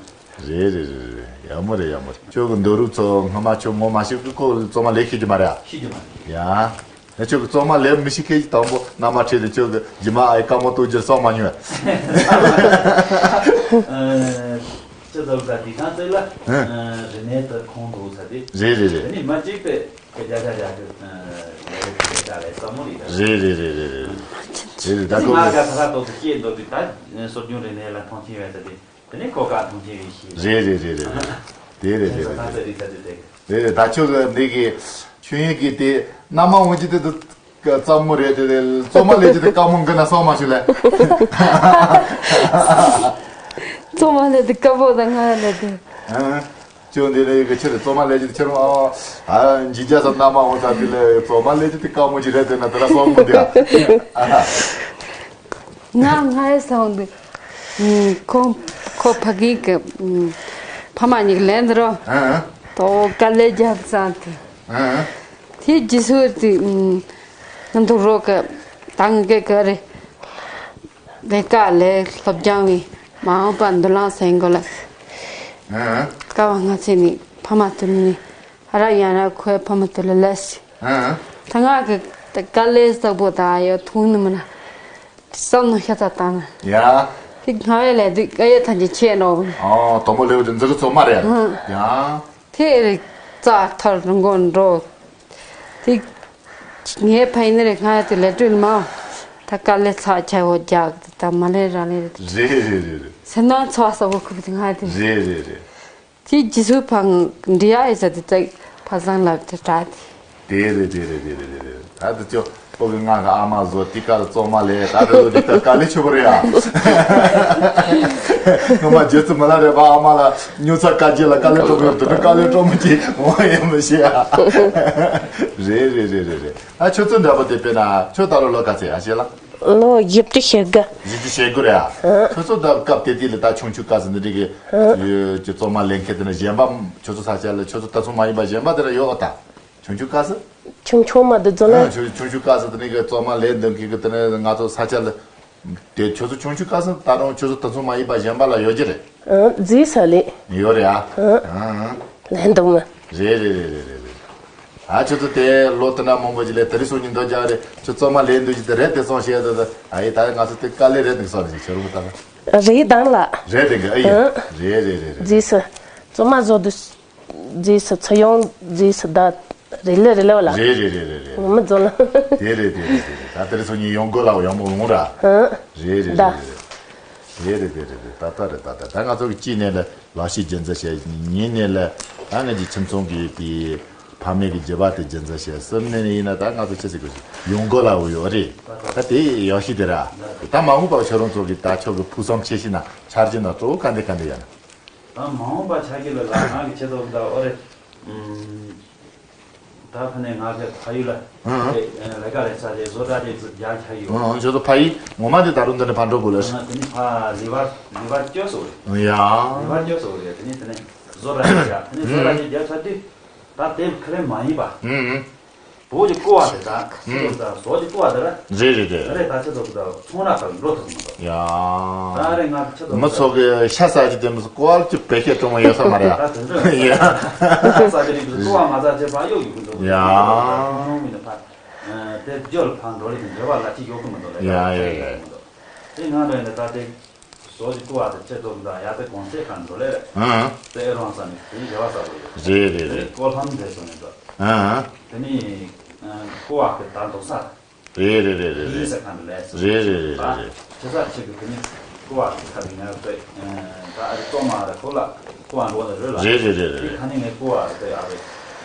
རེད་རེད་རེད་རེད། ཡག་མོ་རེད་ཡག་མོ་རེད། ཁྱོད་ཀྱི་འདོད་རུག་ཚོ་སྔ་མ་ཁྱོད་ངོ་མ་ཤེས་ཀི་ཁོ་གཙོ་མ་ལས་ཤེས་ཀྱི་མ་རེད་ཨ། ཤེས་ཀྱི་མ་རེད། ཡ། ཨ་ཁྱོད་ཀྱི་གཙོ་མ་ལས་མི་ཤེས་མཁན་ཞིག་དང་པོ་མནའ་མ་ཁྲིད་དེ་ཁྱོད་ཀྱི་རྗེས་མ་ཨའི་དཀའ་མོ་གཏུག་རྒྱུར་སོང་མ་མྱོང་ཨ། ཨ། ཅི་ཟེར་ད་དེ་གང་ཚེ་ལ། ཨ། རིག་གནས་དེ་ཁོང་དུ་ས་དེ། རེད་རེད་རེད། དེ་ནི་མ་གཅིག་པས་ཁྱེད་རྒྱ་ཆ་རྒྱ་ཁྱོད་ལས་རེད་ཁྱེད་རྒྱ་ལས་བསམ་བློ་རེད་ད། རེད་རེད་རེད་རེད་རེད། རེད་རེད་ད་ཁོ་ང་ག་ས་ར་ཏོག་ཏུ་སྐྱེས་འདུག་དུས་ད་སྲོལ་རྒྱུན་རིག་གནས་ལ་མཐོང་ཆེན་ཡོད་ས་དེ། དེ་ནི་ཁོ་ག་མཐོང་ཆེན་ཡོད་ཤེས། རེད་རེད་རེད་རེད་རེད། དེ་རེད་དེ་རེད་དེ་རེད། རེད་རེད་ད་ཁྱོད་ཀྱི་འདི་གི་ཆོས་ཡིན་གི་དེ་མནའ་མ་འོང་གི་དེ་དུ། གཙང་མོ་རེད་དེ་གཙོ་མ་ལས་ཀྱི་དེ་དཀའ་མོ་འགི་ན་སོང་མ་ཞུ་ལེ། གཙོ་མ་ལས་དེ་དཀའ་པོ་དང་ང་ལས་དེ། ཨང་། ཅོ་འདི་ལས་གི་ཆེ་རེད། གཙོ་མ་ལས་ཀྱི་དེ་ཆེ་རུང་ཨ་ཨ་འཇིག་རྒྱ་ས་མནའ་མ་འོང་ས་དེ་ལས་གཙོ་མ་ལས་ཀྱི་དེ་དཀའ་མོ་ཅིག་རེད་དེ་ན་དེ་ལ་སོང་མོ་དེ་ཨ། ང་ང་ཡི་སོང་དུ། ཁོང་ཁོ་ཕ་གི་གི་ཕ་མ་གཉིས་ལན་དུ་རོ། ཨང་། དོ་དཀའ་ལས་རྒྱབ་ཙང་དུ། ཨང་། དེ་རྗེས་སུ་དེ་ང་ཐུག་རོགས་ཀྱི་ད་ངི་གེ་ག་རེ་ལས་ཀ་ལས་སློབ་སྦྱང་བའི་མ་འོངས་པ་མདུན་ལམ་སེང་གོ་ལ། ཨང་། ཀ་བ་ང་ཚེ་ནི་ཕ་མ་དུ་ནི་ཧ་ར་ཡང་ར་ཁོའི་ཕ་མ་དུ་ལ་ལས་སི། ཨང་། ད་ང་གི་དཀའ་ལས་སོག་པོ་ད་ཡོད་ཐུང་ནི་མི་ན་བསམ་ནོ་ཤ་ཚ་བཏང་ན། ཡ། དེ་ང་བས་ལས་དུས་ཀ་ཡོད་ཐང་ཅི་ཆེ་ནོ། ཨོ་དོ་མོ་ལེའུ་དེ་འཛི་གི་ཚོ་མ་རེད། ཨང་། ཡ། དེ་རིག་རྩ་ཐར་མགོ་འགྲོ། དེ་ངའི་ཕ་ཡིན་ནི་རེད། ང་ཡ་དེ་ལས་སྤྲུལ་མ། ད་དཀའ་ལས་ཚ་ཆ་བོ་རྒྱག་དེ་ད་མ་ལས་ར་ལས་རེད། རེད་རེད་རེད་རེད། སེམས་ནང་ཚོ་ས་བོ་ཁུབ་དེ་ང་དེ། རེད་རེད་རེད། དེ་རྗེས་སུ་ཕང་འདྲི་ཡ་ཡི་ས་དེ་ཙག་ཕ་སང་ལབ་དེ་དྲ་དེ། དེ་རེད་དེ་རེད་དེ་རེད་དེ་རེད། ད་དེ་ཅོ་ཨོ་གི་ང་གི་ཨ་མ་བཟོ་དེ་ཀ་ལ་གཙོ་མ་ལས་ད་དེ་ལོ་དེ་ལྟར་དཀའ་ལས་ཆེ་བོ་རེད་ཡ། ངོ་མ་རྗེ་བཙུན་མི་ལ་རས་པ་ཨ་མ་ལ་ཉོ་ཚ་དཀའ་རྒྱུ་ལ་དཀའ་ལས་སྤྲོ་མོ་ཡོད་དེ་དཀའ་ལས་སྤྲོ་མོ་གྱིས་འོང་ཡོད་མི་ཤེས་ཡ། རེད་རེད་རེད་རེད་རེད། ཨ་ཁྱོད་ཚོ་འདྲ་པོ་དེ་དཔེར་ན་ཁྱོད་ད་ལོ་ལོ་ག་ཚད་ཡ་ཤེས་ལ། ལོ་བཞི་བཅུ་ཞེ་དགུ། བཞི་བཅུ་ཞེ་དགུ་རེད་ཨ། ཁྱོད་ཚོ་ད་སྐབས་དེ་དུས་ལ་ད་ཆུང་ཆུང་སྐབས་སུ་འདི་འདྲའི་གི་ཡོད་ཀྱི་གཙོ་མ་ལེན་མཁན་དེ་ནི་གཞན་པ་ཁྱོད་ཚོ་ས་ཆ་ལ་ཁྱོད་ཚོ་ད་ཚོ་མ་ཡིན་པ་གཞན་པ་དེ་ར་ཡོད་ཨ་ད། ཆུང་ཆུང་སྐབས་སུ། ཆུང་ཆུང་མ་དུ་ཛོ་ལ། ཨ་ཆུང་ཆུང་སྐབས་སུ་དེ་ནི་གི་གཙོ་མ་ལེན་འདོན་མཁན་གི་དེ་ནི་ང་ཚོ་ས་ཆ་ལ། དེ་ཁྱོད་ཚོ་ཆུང་ཆུང་སྐབས་སུ་ད་རུང་ཁྱོད་ཚོ་ད་ཚོ་མ་ཡིན་པ་གཞན་པ་ལ་ཡོད་ཀྱི་རེད། ཨ་ཛི་ས་ལེ། ཡོད་རེད་ཨ། ཨ་ཨ། ལེན་འདུག་མ། རེད་རེད་རེད་རེད་རེད། ཨ་ཁྱོད་ཚོ་དེ་ལོ་དེ་འདྲ་མང་པོ་ཅིག་ལས་དེ་རིང་སང་ཉིན་འདོད་རྒྱག་རེད། ཁྱོད་གཙོ་མ་ལེན་འདོད་ཀྱི་དེ་རེད་དེ་སོང་བཤད་དེ་དེ་ཨ་ཡེ་ད་ང་ཚོ་དེ་དཀའ་ལས་རེད་འདུག་སོང་ནས་ཁྱོད་རུ་མི་ལྟ་ན། རེད་དང་ལ། རེད་དེ་གི་ཨ་ཡེ། ཨ། རེད་རེད་རེད་རེད། རྗེས་སུ། གཙོ་མ་བཟོ་དུས། རྗེས་སུ་ཚུ་ཡོང་རྗེས་སུ་ད། རེད་ལེ་རེད་ལེ་བ་ལ། རེད་རེད་རེད་རེད་རེད། ངོ་མ་བཟོ་ལ། དེ་རེད་དེ་རེད་དེ་རེད། ད་དེ་རིང་སང་ཉིན་ཡོང་དགོས་ལ་ཡོང་མོ་ཡོང་ར། ཨ། རེད་རེད་ད། རེད་རེད་རེད་རེད། དེ་རེད་དེ་རེད་དེ་ད་ལྟ་རེད་ད་ལྟ་ད་ང་ཚོ་གི་གཅིག་ནས་ལ། ལག་ཤེས་རྒྱུན་འཛིན་བྱས། གཉིས་ནས་ལ་ད་ངེད་ཀྱི་ཁྱིམ་ཚང་གི་དེ་ཕ་མེས་ཀྱི་རྒྱུད་པ་དེ་རྒྱུན་འཛིན་བྱས། གསུམ་ནས་ཡིན་ན་ད་ང་ཚོ་ཆི་ཟིག་གི་ཡོང་སྒོ་ལ་འོ་ཡོད་རེད། ད་དེ་ཡག་ཤོས་དེ་ར། ད་མ་འོངས་པར་ཁྱོད་རང་ཚོ་གི་ད་ཁྱོད་ཀྱི་ཕུགས་བསམ་ཆེ་ཤོས་ན་འཆར་གཞི་ན་གཙོ་བོ་ག་འདི་ག་འདི་ཡིན། ད་མ་འོངས་པ་ཆ་གི་ལ་ལ་ང་གི་ཆེད་དུ་ད་འོ་རེད། ད་ཕ་ནས་ང་གི་ཕ་ཡུལ་ལ། ཨང་། དེ་ལས་ཀ་ལས་ས་དེ་བཟོ་གྲྭ་དེ་རྒྱ་ཆ་ཡོད། ཨང་ཁྱོད་ཚོ་ཕ་ཡུལ་ངོ་མ་དེ་ད་རུང་འདི་ནས་ཕར་འགྲོ་དགོས་ལ། ཨང་དེ་ནི་ཕ་ལི་བར་ལི་བར་སྐྱོ་སོ་རེད། ཡ། ལི་བར་སྐྱོ་སོ་རེད། དེ་ནི་དེ་ནས་བཟོ་གྲྭ་དེ་རྒྱ་དེ་ནི་བཟོ་གྲྭ་དེ་རྒྱ་ཆ་དུས་ད་དེ་ཁ་ལེ་མ་ཡིན་པ། ཨང་ཨང་། བོད་ཀྱི་ཀོ་བ་དེ་དང་། ཨང་། ཟོ་ཀྱི་ཀོ་བ་དེ་ར། རེད་རེད་རེད། རེད་ད་ཆེད་དུ་ད་ཚོང་ར་ཁར་འགྲོ་ཐུབ་མི་འདུག་ཡ། ད་རེད་ང་ཆེད་དུ་མི་ཚོ་གི་ཤ་ཟ་གི་དེ་མི་ཚོ་ཀོ་བ་ཅིག་བེད་སྤྱད་གཏོང་བ་ཡོད་ས་མ་རེད་ཨ། ད་དེ་འདྲ་ཡ། ཤ་ཟ་གི་རིགས་ཀོ་བ་མ་ཟ་ཆེད་ཕ་གཡོག་ཡོད་གི་འདུག་ཡ། ཚོང་ཚོང་མི་ནི་ཕ། དེ་རྒྱུ་ལ་ཕ་འགྲོ་ལེ་གི་འབྲེལ་བ་ལ་ཅིག་ཡོད་གི་མི་འདུག་ལ་ཡ་ཡ་ཡ་ཡ། དེ་ང་འདྲ་ཡིན་ད་ད་དེ། ཟོ་ཀྱི་ཀོ་བ་དེ་ཆེད་དུ་ད་ཡ་དེ་གོང་ཚད་གང་འགྲོ་ལེ་རེད། ཨང་། དེ་ཨེ་རོང་ས་ནས་དེ་རེ་བ་ས་རུ་ཡོད། རེད་རེད་རེད། དེ་ཀོ་ལྷམ་དེ་སོ་ནས་འགྲོ། ཨང་། དེ་ནི་ཀོ་བ་གི་ད་འདུག་ས། རེད་རེད་རེད་རེད། ཡིན་ས་ཁང་དུ་ལས་སོ། རེད་རེད་རེད་རེད་རེད། ཁྱེད་ཚ་ཆེ་གི་དེ་ནི་ཀོ་བ་ཁ་གི་ངར་པས། ད་ཨ་རི་ཏོ་མ་ར་ཁོ་ལ་ཀོ་བ་འགྲོ་ནི་རེད་ལ། རེད་རེད་རེད་རེད། དེ་ཁ་ནི་ངས་ཀོ་བ་ར་པས་ཨ་རི་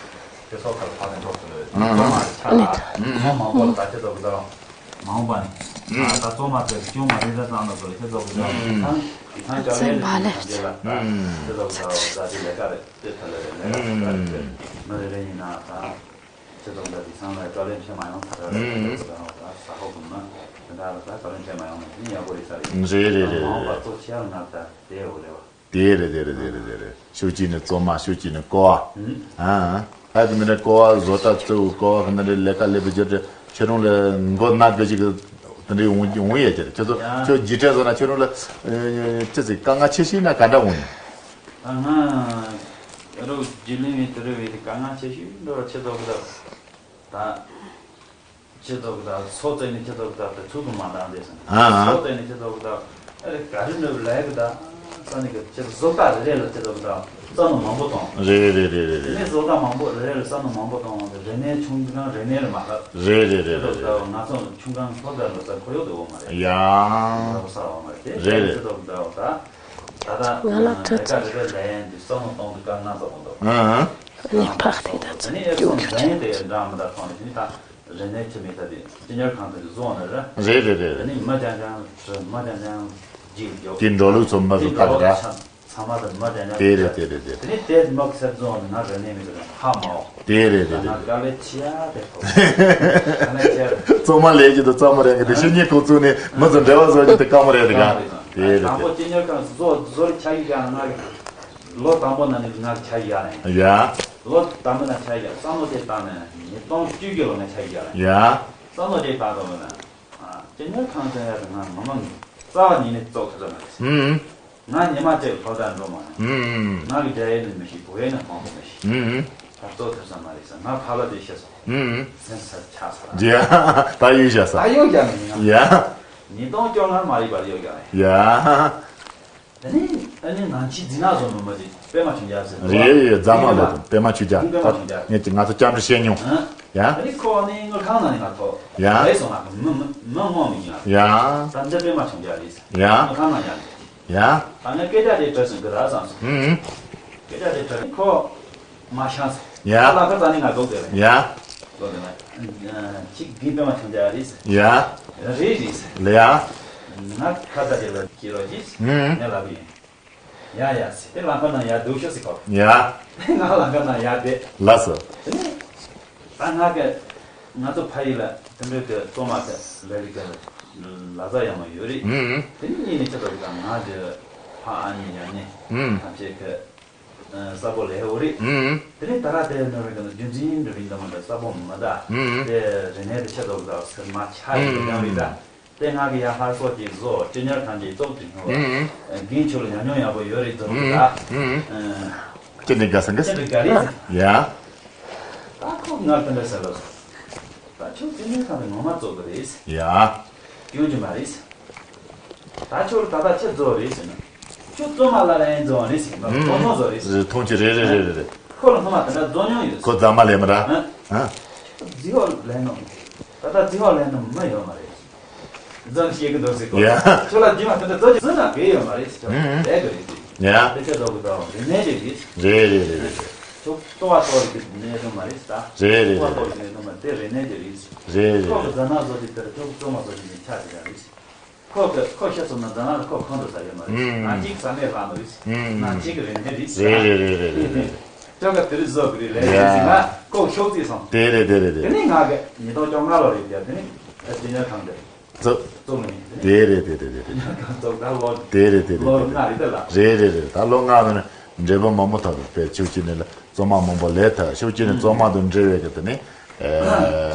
ཁྱེད་ཚོ་ཁ་ལ་ཕ་གི་འགྲོ་ཐུབ་རེད། ཨང་། ཏོ་མ་ར་ཆ་ལ་ཨང་མ་མང་པོ་ལ་ད་ཁྱེད་ཚོ་གི་ད་མང་པ་ནི་ཨང་ད་ཏོ་མ་ཚོས་ཅུང་མ་རེད་ད་ཙང་ན་ཚོ་ཁྱེད་ཚོ་གི་ད་ཨང་ཨང་ཅག་ལས་ལས་ཁྱེད་ཚོ་གི་ད་ད་དེ་ལས་ཀ་རེད། དེ་ཐ་ལ་རེ་ལས་ཀ་རེད། མི་རེ་རེ་ཡིན་ན་ད། ཁྱེད་ཚོ་འདི་དེང་སང་ལ་བཀའ་ལན་བྱེད་མ་ཡོང་ཐག་རེད། ཁྱེད་ཚོ་གང་ལ་ཟ་ཧོ་གུམ་ན་དེ་འདྲ་ལ་ད་བཀའ་ལན་བྱེད་མ་ཡོང་ན་དེ་ཡག་པོ་རེད་ས་རེད། རེད་རེད་རེད་མ་འོངས་པ་རེད། གཙོ་ཆེ་ཡང་ང་ད་དེ་འོ་རེད་བ། དེ་རེད་དེ་རེད་དེ་རེད་དེ་རེད། ཤུགས་གཅིག་ནས་གཙོ་མ་ཤུགས་གཅིག་ནས་ཀོ་བ། ཨ་ཨ་དེ་མིན་ན་ཀོ་བ་བཟོ་ལྟ་གཙོ་བོ་ཀོ་བ་གི་འདི་འདྲའི་ལས་ཀ་ལས་པའི་རྒྱུ་དེ་ཁྱེད་རང་ལ་མགོ་ན་དགོས་ཅིག་གི་དེ་འདྲའི་འོང་འོང་ཡས་ཀྱི་རེད། ཁྱེད་ཚོ་ཡ་ཁྱོད་རྒྱུ་འབྲས་བཟོ་ན་ཁྱེད་རང་ལ་ཅི་ཟིག་དཀའ་ངལ་ཆེ་ཤོས་ན་ག་འདྲ་འོང་ནས། ད་ང་རོ་རྒྱུས་ལེན་བའི་དུ་རུ་བའི་དཀའ་ངལ་ཆེ་ཤོས་འགྲོ་ཆེ་ཚོགས་ཀྱི་ད་ད་ཆེ་ཚོགས་ཀྱི་ད་སོ་བཙལ་ནས་ཆེ་ཚོགས་ཀྱི་ད་དུ་ཚུགས་དུ་མ་འདང་དེ་སོང་ཨ་ཨ། སོ་བཙལ་ནས་ཆེ་ཚོགས་ཀྱི་ད་ཨ་རེ་ག་རེ་འདྲ་བའི་ལས་ཀྱི་ད་ས་ནི་གི་ཆེ་བཟོ་ལྟ་རེ་རེ་ལ་ཆེ་ཚོགས་ཀྱི་ད་རྩ་ནུ་མང་པོ་གཏོང་། རེད་རེད་རེད་རེད་དེ་རེད། ནས་བཟོ་ལྟ་མང་པོ་རེ་རེ་ལ་རྩ་ནུ་མང་པོ་གཏོང་བ་དེ་རེ་ནས་ཆུང་གང་རེ་ནས་ལ་མ་ལྷག་རེད་རེད་རེད་ཆེ་རེད་ཚོགས་ཀྱི་རེད། ད་ང་ཚོ་ཆུང་གང་ལྷོ་ད་ལ་ས་ཁོར་ཡོག་དུ་འོ་མ་རེད། ཡ་ས་འོ་མ་རེད་དེ་རེད་ཆེ་རེད། ཚོགས་ཀྱི་ད་ད། ད་ལྟ་ང་ལ་ལས་ཀ་རེ་རེ་ལས་ཡན་དུ་བསམ་བློ་གཏོང་དུས་སྐབས་ང་ཚོ་གོ་འདུག་ཨང་། ཨ་ནི་ཕག་དེ་ད་ཚོད་ནི་ཨེ་རྒྱུག་སོང་རྒྱུག་ལས་ཡན་དེ་འདྲ་མི་འདྲ་ཐོག་ནས་དེ་ནི་ད་རེ་ནས་ཁྱི་མི་ད་དེ་སྤྱི་གཉེར་ཁང་དུ་བཟོ་ནི་རེད། རེད་རེད་རེད་དེ་རེད། ནི་མི་ཅང་ཅང་མི་ཅང་ཅང་རྒྱུག་རྒྱུག་དེ་འགྲོ་ལུགས་ཚོ་མི་དེ་ཚོ་འགྲོ་ལུགས་ད་ད་ཚང་མ་དེ་མི་ཅང་ཅང་དེ་རེད་དེ་རེད་དེ་དེ་ནི་དེ་མི་གསར་བཟོ་ནི་ང་རེ་ནས་མི་དེ་ཧ་མའོ། དེ་རེད་དེ་རེད། ང་དཀའ་ལས་ཆེ་ཡ་དེ་ཐོག་དཀའ་ལས་ཆེ་ཡ་དེ། གཙོ་མ་ལས་ཀྱི་དུ་གཙོ་མ་རེད་གི་དེ་ཤི་ཉེ་ཁོག་བཙུགས་ནས་མི་ཚོ་འབྲེལ་བ་བཟོ་རྒྱུ་དེ་དཀའ་མོ་རེད་དེ་ག་དེ་རེད་དེ། དང་པོ་སྤྱི་གཉེར་ཁང་བཟོ་བཟོ་རེ་ཆ་ཡི་ཀྱང་ང་ལོ་དང་པོ་ན་ནི་ང་ཆ་ཡི་ཡ་ནས། ཡ། ལོ་དང་པོ་ན་ཆ་ཡི་ཡ་བསམ་བློ་དེ་བཏང་ནས་ཉིས་སྟོང་བཅུ་བཞི་ལོ་ང་ཆ་ཡི་ཡ་ནས། ཡ། བསམ་བློ་དེ་བཏང་རོགས་ན་སྤྱི་གཉེར་ཁང་ཟེར་ཡ་དེ་ང་ངོ་མ་རྩ་བ་ཉིད་ནས་བཙོག་ཐུབ་ས་མ་རེད། ཧུམ། ང་ཉི་མ་གཅིག་སློབ་གྲྭ་འགྲོ་མ་ཡོང་། ཧུམ། ང་གི་རྒྱ་ཡིག་ནི་མི་ཤེས་བོད་ཡིག་ནི་མང་པོ་མི་ཤེས། ཧུམ། ད་གཙོ་ཐུབ་ས་མ་རེད་ཟེར་ང་ཕ་ལ་དེ་བཤད་སོང་། ཧུམ། སེམས་སར་ཆགས་ས་ར། ཡ། ད་ཡོད་བཞག་ས། ད་ཡོད་བཞག་མི་ཡང་། ཡ། ཉིས་སྟོང་བཅོ་ལྔ་མ་རིག་པར་ཡོད་བཞག་ཡ། དེ་ནི་ཨ་ནི་ནང་ཆི་འཛིན་ན་བཟོ་མི་མ་རེད་པད་མ་ཆུང་རྒྱ་ཟེར། རེད་རེད་རེད་རྫ་མ་ལ་དང་པད་མ་ཆུང་རྒྱ་པད་མ་ཆུང་རྒྱ་ངས་ཀྱི་ང་ཚོ་བཅར་འདྲི་བཤད་མྱོང་། ཡ། ཨ་ནི་ཁོ་ནི་དངུལ་ཁང་ནང་ནས་ང་ཐོབ། ཡ། རེད་སོང་ང་མི་མི་མི་ངོ་མི་ཡིན་ང་། ཡ། ད་འདི་པད་མ་ཆུང་རྒྱ་རེད་ཟེར། ཡ། དངུལ་ཁང་ནང་ཡ་རེད། ཡ། ད་ངས་སྐད་ཆ་དེ་དྲི་སོང་གི་ར་བསམ་སོང་། ཧུམ། སྐད་ཆ་དེ་དྲི་ཁོ་མ་ཤང་ཟེར། ཡ། ལ་ཁ་ཙ་ནི་ང་ལྡོག་དེ་རེད། ཡ། ལྡོག་དེ་ན་ཁྱི་གིན་པད་མ་ཆུང་རྒྱ་རེད་ཟེར། ཡ། རེད་རེད་ཟེར། ལ་ཡ། ང་ཁ་ཙ་དེ་ལ་སྐྱེ་རོགས་གྱིས་ཟེར། ཧུམ། ངས་ལབ་ཡིན། ཡ་ཡ་ཟེར་དེ་ལ་ཁ་ནང་ཡ་སྡུག་ཤོས་ཟེར་ཁོ། ཡ། ང་ལ་ཁ་ནང་ཡ་དེ། ལ་སོ། དེ་ནས་ད་ང་གི་ང་ཚོ་ཕ་ཡུལ་ལ་དེ་འདྲའི་གི་གཙོ་མ་གི་ལས་རིགས་གི་ལ་ཟ་ཡ་མ་ཡོད་རེད། ཧུམ། དེ་ནས་གཉིས་ནས་ཁྱེད་ཚོ་གི་ད་ང་གི་ཕ་ཨ་ནི་ཡ་ནི་ཧུམ། ཐམས་ཅད་གི་གསར་པོ་ལས་འོ་རེད། ཨུམ། དེ་ནས་ད་ར་དེ་ནོར་བའི་ཀུན་རྒྱུན་འཛིན་འགྲོ་བའི་འདི་མ་འདྲ་གསར་པོ་མི་འདའ། ཨུམ། དེ་རེ་ནས་དེ་ཆེ་ཚོགས་ཟ་སེར་མ་ཆ་ཡི་ཀྱང་རེད་ད། དེ་ང་གི་ཡ་ཧར་སོགས་ཀྱི་བཟོ་སྤྱི་གཉེར་ཁང་གི་ཙོག་ཅིག་ཡོང་བ། རྒན་ཁྱོད་ལ་ཉམས་མྱོང་ཡག་པོ་ཡོད་རེད་ཟེར་གི་ད། ཅི་འདྲ་དགའ་ས་འདི། ཅི་འདྲ་དགའ་རེད་ཟེར། ཡ། ད་ཁོ་ང་དེ་འདྲ་ཟེར་ལ། ད་ཁྱོད་སྤྱི་གཉེར་ཁང་དུ་ངོ་མ་བཙོག་གི་རེད་ཟེར། ཡ། སྐྱོན་གྱི་མ་རེད་ཟེར། ད་ཁྱོད་ད་ལྟ་ཁྱེད་བཟོ་རེད་ཟེར་ན། ཁྱོད་བཙོ་མ་ལ་ལ་ཡན་བཟོ་བ་རེད་ཟེར་ན་ཁོ་མོ་བཟོ་རེད་ཟེར། མཐོང་ཆེ་རེད་རེད་རེད་རེད། ཁོ་ལ་སྔོན་མ་དེ་འདྲ་བཟོ་མྱོང་ཡོད་ཟེར། ཁོ་རྫ་མ་ལས་མ་ར། ཨ། ཨ། ཁྱོད་རྫི་བ་ལས་ནོ། ད་ལྟ་རྫི་བ་ལས་ནོ་མི་ཡོད་མ་རེད་ཟེར། བཟོ་ནི་ཤེས་ཀྱི་འདུག་ཟེར་ཁོ། ཡ། ཁྱོད་ལ་རྫི་མ་དེ་འདྲ་བཟོ་རྒྱུ་བཟོ་ན་བས་ཡོད་མ་རེད་ཟེར། ཁྱོད་ལས་གི་རེད་ཟེར། ཡ། དེ་ཁྱོད་ལོག་གི་ད་རེད་ནས་རེད་ཟེར། རེད་རེད་རེད་རེད། ཁྱོད་ལྟོ་བ་ལྟོ་རེད་ནས་ཡོད་མ་རེད་ཟེར་ད། རེད་རེད་ལྟོ་བ་ལྟོ་རེད་ནས་ཡོད་མ་དེ་རེད་ནས་རེད་ཟེར། རེད་རེད་ཁོ་གི་རེད། རྫ་ནག་བཟོ་རྒྱུ་དེར་ཁྱོད་ཀྱི་བཙོ་མ་བཟོ་རྒྱུ་ནས་ཆགས་ཀྱི་ཡ་རེད་ཟེར། ཁོ་གི་ཁོ་ཤ་ཚོམ་ན་ཛ་ན་ཁོ་ཁོང་དུ་ས་ཡོད་མ་རེད། ཨུམ། ང་གཅིག་ས་ནས་ལྷག་མ་རེད། ཨུམ། ང་གཅིག་གི་རེད་མེད་རེད། རེད་རེད་རེད་རེད། ཅོ་ག་དེ་རིགས་བཟོ་གི་རེད་ལས་རེད་ཟེར་ན་ཁོ་ཤོག་རྩིས་སོང་། དེ་རེད་དེ་རེད་དེ་རེད། དེ་ནས་ང་གི་ཉིས་སྟོང་བཅོ་ལྔ་ལོ་རེད་དེ་དེ་ནས་སྤྱི་གཉེར་ཁང་དེ་ཙོ། ཙོ་མ་ཡིན་དེ་ནས་དེ་རེད་དེ་རེད་དེ་རེད། ཙོ་ད་ལོ་དེ་རེད་དེ་རེད་ལོ་དེ་ལྔ་རེད་དེ་ལ། རེད་རེད་རེད། ད་ལོ་ལྔ་ནང་འབྲས་བུ་མང་པོ་ཐོབ་པའི་ཆོས་ཀྱི་ནི་ལ། བཙོ་མ་མང་པོ་ལས་ཐལ་ཤུགས་ཀྱིས་ནི་བཙོ་མ་དང་འབྲེལ་བའི་གི་དེ་ནི་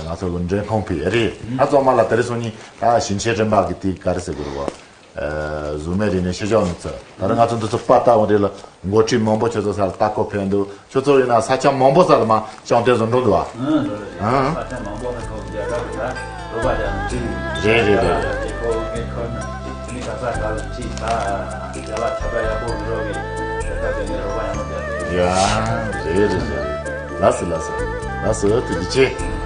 ང་ཚོ་གི་འབྲས་ཁུང་ཕུད་རེད། ད་བཙོ་མ་ལ་དེ་རིང་སང་ཉིན་ད་ཞིང་ཆེན་རིམ་པ་གི་དེ་ག་རེ་ཟེར་དགོས་རེད་བ། གཟུགས་མེད་རིག་གནས་ཤེས་བྱ་ནི་ཚོ་ད་རེས་ང་ཚོ་འདི་ཚོ་པ་ལྟ་བ་རེད་ལ་འགོ་ཁྲིད་མང་པོ་ཁྱོད་ཚོ་ས་ལ་ལྟ་སྐོར་ཕེབས་འདུག་ཁྱོད་ཚོ་ཡིན་ན་ས་ཆ་མང་པོ་ས་ལ་མ་བྱང་བལྟས་བཟོ་འགྲོ་འདུག་ཨ། ཨང་། ས་ཆ་མང་པོ་ས་ཁོ་རྒྱ་གར་གི་ད་རོ་པ་ཅང་ཁྲིད་རེད་རེད་རེད། ཁོ་གི་ཁོ་ན་ཁྲིད་ནི་ག་ས་ག་ལ་ཁྲིད་ད་རྒྱ་ལ་ཁྱབ་པ་ཡག་པོ་མི་རོ་གི་ད་ད་དེ་ནི་རོ་པ་ཡང་མ་རྒྱ་རེད། ཡ་རེད་རེད་རེད་རེད། ལགས་སོ་ལགས་སོ་ལགས་སོ་ཐུགས་རྗེ་ཆེ།